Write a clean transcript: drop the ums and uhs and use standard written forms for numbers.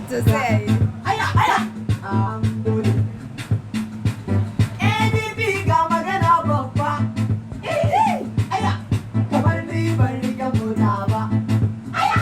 To sai a yi. Aya, aya. An gode. ADP ga magana babba. Eh, aya, kamar ni ban rike mota ba. Aya.